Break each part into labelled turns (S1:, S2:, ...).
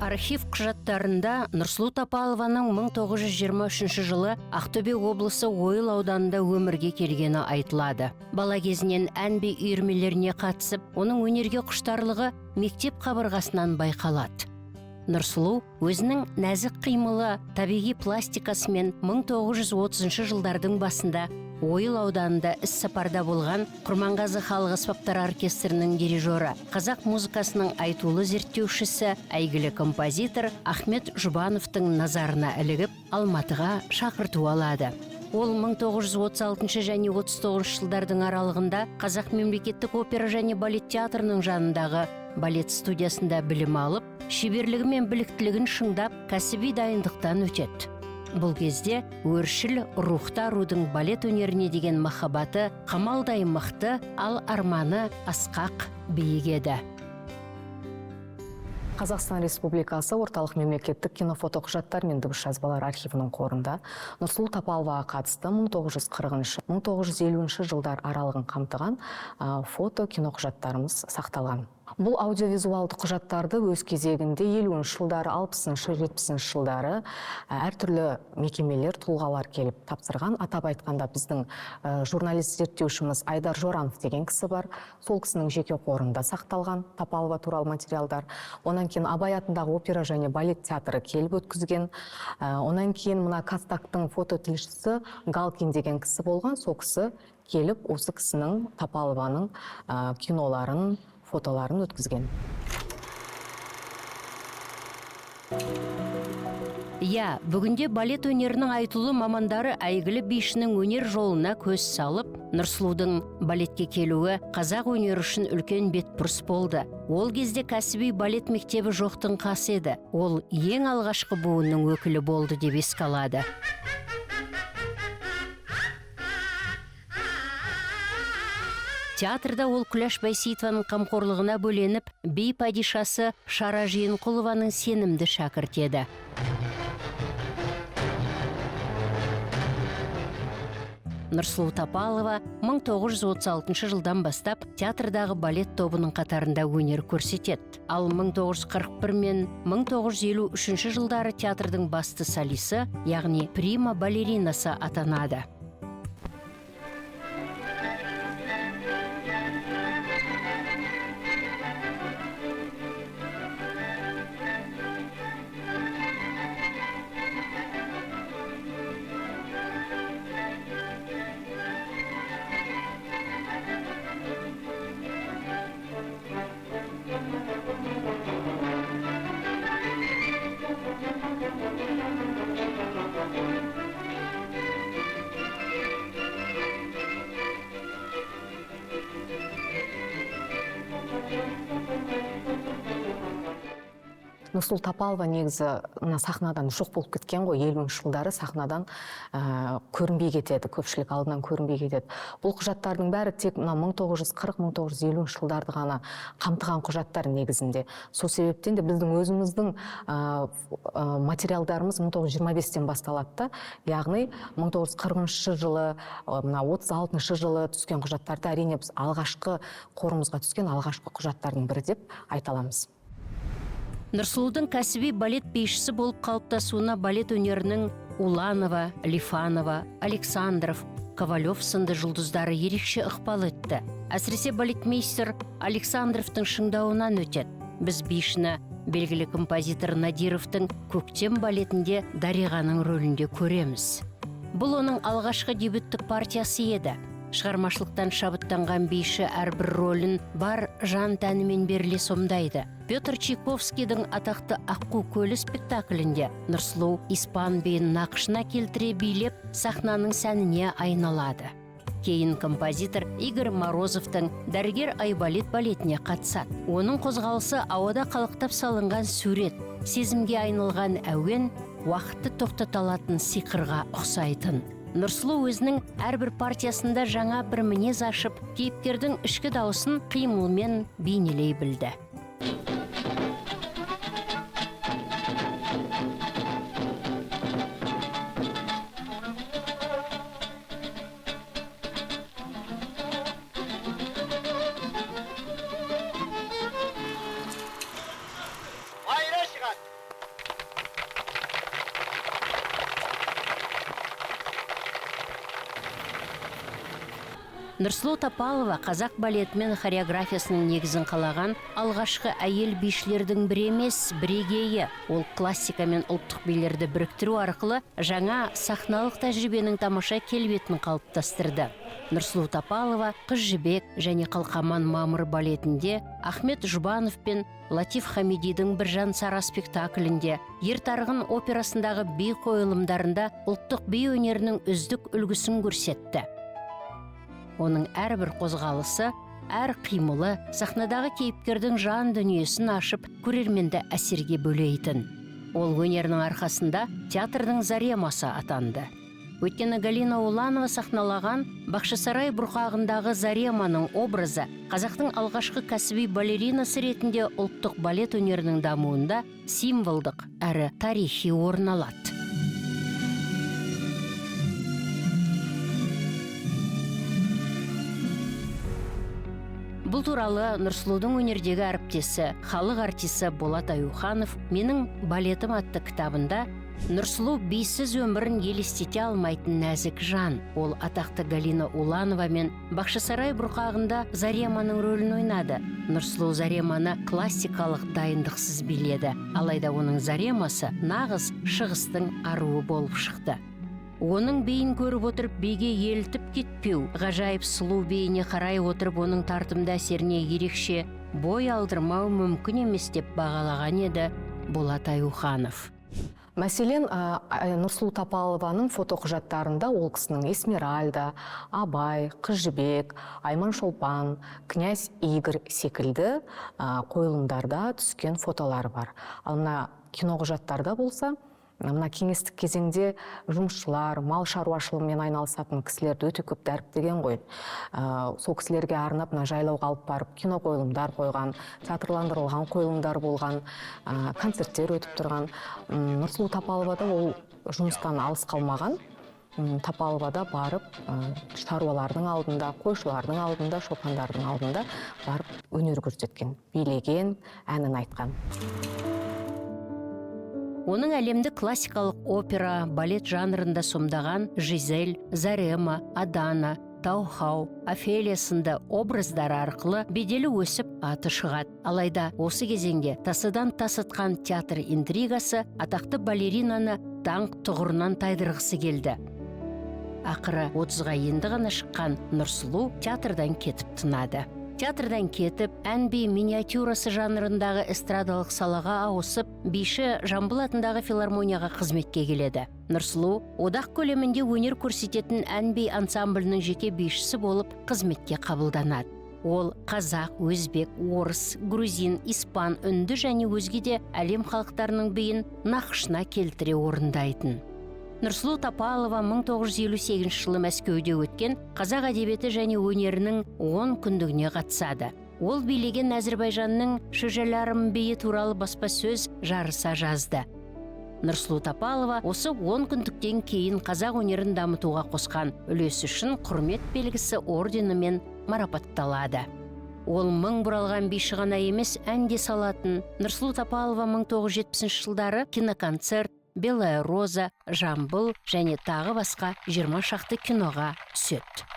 S1: Архив құжаттарында Нұрсұлу Тапалованың 1923 жылы Ақтөбе облысы Ойыл ауданында өмірге келгені айтылады. Бала кезінен ән би үйірмелеріне қатысып, оның өнерге құштарлығы мектеп қабырғасынан байқалады. Нұрсұлу өзінің нәзік қимылы, табиғи пластикасымен 1930 жылдардың басында Ойыл ауданында іс сапарда болған Құрманғазы халық аспаптар оркестрінің дирижері, қазақ музыкасының айтулы зерттеушісі, әйгілі композитор Ахмет Жұбановтың назарына ілігіп, Алматыға шақырту алады. Ол 1936 және 39 жылдардың аралығында Қазақ мемлекеттік опера және балет театрының жанындағы балет студиясында білім алып, шеберлігі мен біліктілігін шыңдап, кәсіби дайындықтан өтеді. Бұл кезде өршіл рухты арудың балет өнеріне деген махаббаты қамалдай мықты, ал арманы асқақ биік еді.
S2: Қазақстан Республикасы Орталық мемлекеттік кинофотоқұжаттар мен дыбыс жазбалар архивінің қорында Нұрсұлу Тапаловаға қатысты 1940-1950 жылдар аралығын қамтыған фото киноқұжаттарымыз сақталған. Бұл аудиовизуалды құжаттарды өз кезегінде 50 жылдары, 60-шы, 70 жылдары әртүрлі мекемелер, тұлғалар келіп тапсырған. Атап айтқанда, біздің журналист зерттеушіміз Айдар Жоранов деген кісі бар. Сол кісінің жеке қорында сақталған Тапалова туралы материалдар. Онан кейін Абай атындағы опера және балет театры келіп өткізген. Онан кейін мына Казтагтың фототілшісі Галкин деген кісі болған. Сол кісі келіп осы кісінің, Тапалованың киноларын, фотоларын өткізген.
S1: Иә, бүгінде балет өнерінің айтулы мамандары әйгілі бишінің өнер жолына көз салып, Нұрсұлудың балетке келуі қазақ өнері үшін үлкен бетбұрыс болды. Ол кезде кәсіби балет мектебі жоқтың қасы еді. Ол ең алғашқы буынның өкілі болды деп еске алады. Театрда ол Күләш Байсейітованың қамқорлығына бөленіп, би падишасы Шара Жиенқұлованың сенімді шәкірті еді. Нұрсұлу Тапалова 1936 жылдан бастап театрдағы балет тобының қатарында өнер көрсетеді. Ал 1941 мен 1953 жылдары театрдың басты солисі, яғни прима балеринасы атанады.
S2: Нұрсұлу Тапалова негізі мына сахнадан жоқ болып кеткен ғой, 50 жылдары сахнадан көрінбей кетеді, көпшілік алдынан көрінбей кетеді. Бұл құжаттардың бәрі тек мына 1940-1950 жылдарды ғана қамтыған құжаттар негізінде. Сол себептен де біздің өзіміздің материалдарымыз 1925-тен басталады да, яғни 1940 жылы, мына 36 жылы түскен құжаттарды әрине біз алғашқы қорымызға түскен алғашқы құжаттардың бірі деп айта аламыз.
S1: Нұрсұлудың кәсіби балет бишісі болып қалыптасуына балет өнерінің Уланова, Лифанова, Александров, Ковалев сынды жұлдыздары ерекше ықпал етті. Әсіресе балетмейстер Александровтың шыңдауынан өтеді. Біз бишіні белгілі композитор Надировтың Көктем балетінде Дариғаның рөлінде көреміз. Бұл оның алғашқы дебюттік партиясы еді. Шығармашылықтан шабыттанған биші әрбір рөлін бар жан тәнімен беріле сомдайды. Петр Чайковскийдің атақты Аққу көлі спектаклінде Нұрсұлу испан биін нақышына келтіре билеп, сахнаның сәніне айналады. Кейін композитор Игорь Морозовтың Дәрігер Айболит балетіне қатысады. Оның қозғалысы ауада қалықтап салынған сурет, сезімге айналған әуен, уақытты тоқтата алатын сиқырға ұқсайтын. Нұрсұлу өзінің әрбір партиясында жаңа бір мінез ашып, кейіпкердің ішкі дауысын қимылмен бейнелей білді.
S3: Майра шығады.
S1: Нұрсұлу Тапалова қазақ балеті мен хореографиясының негізін қалаған алғашқы әйел бишілердің бірі емес, бірегейі. Ол классика мен ұлттық билерді біріктіру арқылы жаңа сахналық тәжірибенің тамаша келбетін қалыптастырды. Нұрсұлу Тапалова Қыз Жібек және Қалқаман Мамыр балетінде, Ахмет Жұбанов пен Латиф Хамидидің Біржан Сара спектаклінде, Ер Тарғын операсындағы би қойылымдарында ұлттық би өнерінің үздік үлгісін көрсетті. Оның әрбір қозғалысы, әр қимылы сахнадағы кейіпкердің жан дүниесін ашып, көрерменді әсерге бөлейтін. Ол өнерінің арқасында театрдың Заремасы атанды. Өйткені Галина Уланова сахналаған Бақшасарай бұрқағындағы Зареманың образы қазақтың алғашқы кәсіби балеринасы ретінде ұлттық балет өнерінің дамуында символдық әрі тарихи орын алады. Бұл туралы Нұрсұлудың өнердегі әріптесі, халық артисі Болат Аюханов «Менің балетім» атты кітабында Нұрсұлу бисіз өмірін елестете алмайтын нәзік жан. Ол атақты Галина Уланова мен Бақшасарай бұрқағында Зареманың рөлін ойнады. Нұрсұлу Зареманы классикалық дайындықсыз биледі. Алайда оның Заремасы нағыз шығыстың аруы болып шықты. Оның бейін көріп отырып биге елтіп кетпеу, ғажайып сұлу бейіне қарай отырып оның тартымды әсеріне ерекше бой алдырмау мүмкін емес деп бағалаған еді Болат Аюханов.
S2: Мәселен, Нұрсұлу Тапалованың фотоқұжаттарында ол кісінің Эсмеральда, Абай, Қыз Жібек, Айман Шолпан, Князь Игорь секілді қойылымдарда түскен фотолары бар. Ал мына киноқұжаттарда болса, мына кеңестік кезеңде жұмысшылар, мал шаруашылығымен айналысатын кісілерді өте көп дәріптеген ғой. Сол кісілерге арнап мына жайлауға алып барып кино қойылымдар қойған, театрландырылған қойылымдар болған, концерттер өтіп тұрған. Нұрсұлу Тапалова да ол жұмыстан алыс қалмаған. Тапалова да барып шаруалардың алдында, қойшылардың алдында, шопандардың алдында барып өнер көрсеткен, билеген, әнін айтқан.
S1: Оның әлемдік классикалық опера, балет жанрында сомдаған Жизель, Зарема, Адана, Таухау, Офелия сынды образдары арқылы беделі өсіп аты шығады. Алайда осы кезеңде тасыдан тасытқан театр интригасы атақты балеринаны даңқ тұғырынан тайдырғысы келді. Ақыры 30-ға енді ғана шыққан Нұрсұлу театрдан кетіп тынады. Театрдан кетіп, ән-би миниатюрасы жанрындағы эстрадалық салаға ауысып, биші Жамбыл атындағы филармонияға қызметке келеді. Нұрсұлу одақ көлемінде өнер көрсететін ән-би ансамблінің жеке бишісі болып қызметке қабылданады. Ол қазақ, өзбек, орыс, грузин, испан, үнді және өзге де әлем халықтарының биін нақышына келтіре орындайтын. Нұрсұлу Тапалова 1958 жылы Мәскеуде өткен қазақ әдебиеті және өнерінің 10 күндігіне қатысады. Ол билеген Әзірбайжанның Шөжеларым биі туралы баспасөз жарыса жазды. Нұрсұлу Тапалова осы 10 күндіктен кейін қазақ өнерін дамытуға қосқан үлесі үшін құрмет белгісі орденімен марапатталады. Ол мың бұралған биші ғана емес, ән де салатын. Нұрсұлу Тапалова 1970 жылдары киноконцерт, Белая роза, Жамбыл және тағы басқа 20 шақты киноға түседі.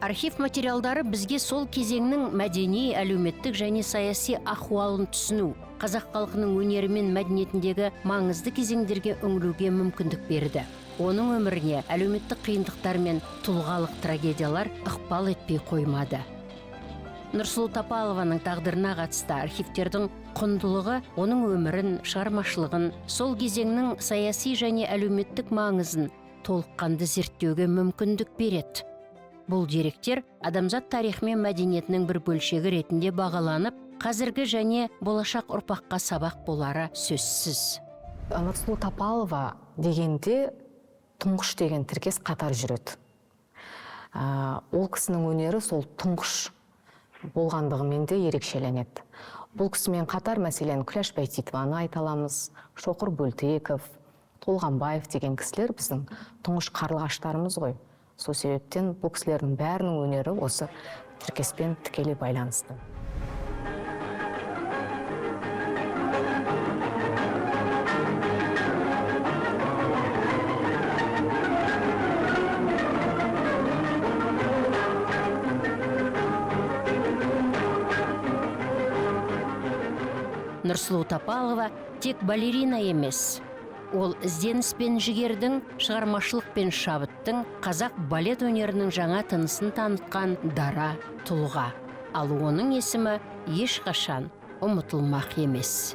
S1: Архив материалдары бізге сол кезеңнің мәдени, әлеуметтік және саяси ахуалын түсіну, қазақ халқының өнері мен мәдениетіндегі маңызды кезеңдерге үңілуге мүмкіндік берді. Оның өміріне әлеуметтік қиындықтар мен тұлғалық трагедиялар ықпал етпей қоймады. Нұрсұлу Тапалованың тағдырына қатысты архивтердің құндылығы оның өмірін, шығармашылығын, сол кезеңнің саяси және әлеуметтік маңызын толыққанды зерттеуге мүмкіндік береді. Бұл деректер адамзат тарихы мен мәдениетінің бір бөлшегі ретінде бағаланып, қазіргі және болашақ ұрпаққа сабақ болары сөзсіз.
S2: Нұрсұлу Тапалова дегенде тұңғыш деген тіркес қатар жүреді. Ол кісінің өнері сол тұңғыш болғандығымен де ерекшеленеді. Бұл кісімен қатар, мәселен, Күләш Бәйтитованы айта аламыз, Шоқыр Бөлтеков, Толғанбаев деген кісілер біздің тұңғыш қарлығаштарымыз ғой. Сол себептен бұл кісілердің бәрінің өнері осы тіркеспен тікелей байланысты.
S1: Нұрсұлу Тапалова тек балерина емес. Ол ізденіс пен жігердің, шығармашылық пен шабыттың, қазақ балет өнерінің жаңа тынысын танытқан дара тұлға. Ал оның есімі ешқашан ұмытылмақ емес.